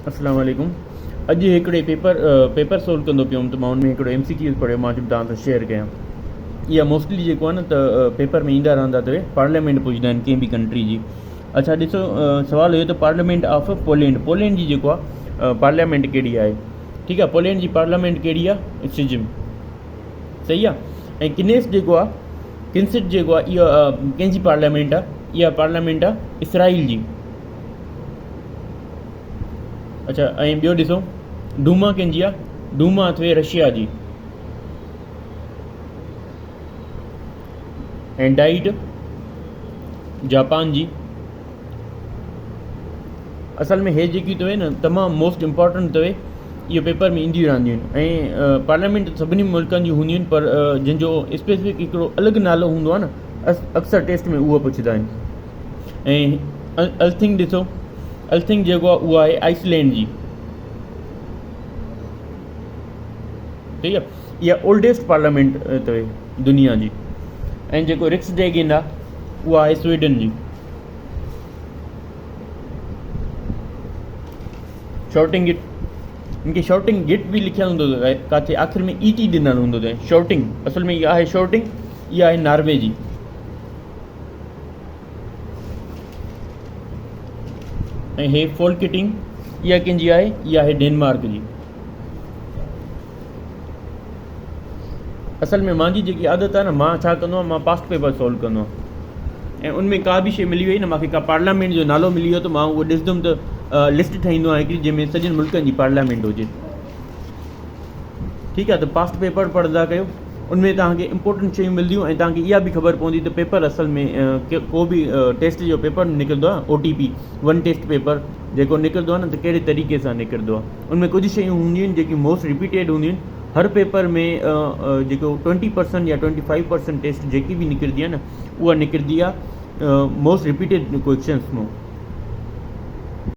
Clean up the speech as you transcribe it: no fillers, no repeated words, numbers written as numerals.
اسلام عليڪم اڄ هڪڙي پيپر پيپر سولو ڪندو پيو هوم ته مان ان ۾ هڪڙو ايم سي ڪيوز پڙهيو مان چيم توهان سان شيئر ڪيان اها موسٽلي جيڪو آهي نه ته پيپر ۾ ايندا رهندا اٿوي پارليامينٽ پڇندا آهن ڪنهن به ڪنٽري جي اڇا ڏسو سوال هيو ته پارليامينٽ آف پولينڊ پولينڊ جي جيڪو آهي پارليامينٽ ڪهڙي آهي ٺيڪ آهي پولينڊ جي پارليامينٽ ڪهڙي آهي سجم صحيح آهي ۽ ڪنيس جيڪو آهي ڪنسٽ جيڪو آهي اها ڪنهن جي پارليامينٽ آهي اها پارليامينٽ آهي اسرائيل جي اچھا ۽ ٻيو ڏسو ڊوما ڪنهن جي آ ڊوما اٿوي رشيا جي ۽ ڊائيٽ جاپان جي اصل ۾ هي جيڪي اٿوي نه تمام موسٽ امپورٽنٽ اٿوي اهو پيپر ۾ اينديون رهنديون آهن ۽ پارليامينٽ سڀني ملڪن جون هونديون آهن پر جن جو اسپيسفڪ هڪڙو الڳ نالو هوندو آهي نه اڪثر ٽيسٽ ۾ اهو پڇندا آهن ۽ الٿنگ ڏسو الٿنگ جيڪو آهي اهو آهي آئسلينڊ جي ٺيڪ آهي اها اولڊيسٽ پارليامينٽ اٿو دنيا جي ۽ جيڪو رڪس ڊيگن آهي اها آهي سوئيڊن جي شارٽنگ گٽ ان کي شارٽنگ گٽ به لکيل هوندو اٿو ڪاٿي آخر ۾ اي ٽي ڏنل هوندو اٿو شارٽنگ اصل ۾ اها آهي شارٽنگ اها آهي ناروي جي ۽ هي فولڪٽنگ اها ڪنهن جي آهي اها آهي ڊينمارڪ جي اصل ۾ مانجي جيڪي عادت آهي نه مان ڇا ڪندو آهيان مان پاسٽ پيپر سالو ڪندو آهيان ۽ ان ۾ ڪا به شيء ملي وئي نه مانکي ڪا پارليامينٽ جو نالو ملي ويو ته مان اهو ڏسندم ته لسٽ ٺاهيندو آهيان هڪڙي جنهن ۾ سڄن ملڪن جي پارليامينٽ هجي ٺيڪ آهي ته پاسٽ پيپر پڙهندا ڪيو ان ۾ توهان کي امپورٽنٽ شيون ملنديون ۽ توهان کي اها به خبر پوندي ته پيپر اصل ۾ ڪو به ٽيسٽ جو پيپر نڪرندو آهي O T P one test paper جيڪو نڪرندو آهي نه ته ڪهڙي طريقي سان نڪرندو آهي ان ۾ ڪجهه شيون هونديون آهن جيڪي موسٽ رپيٽيڊ هونديون آهن هر پيپر ۾ جيڪو ٽوئنٽي پرسنٽ يا ٽوئنٽي فائيو پرسنٽ ٽيسٽ جيڪي به نڪرندي آهي نه اها نڪرندي آهي موسٽ رپيٽيڊ ڪوئسچنس مان.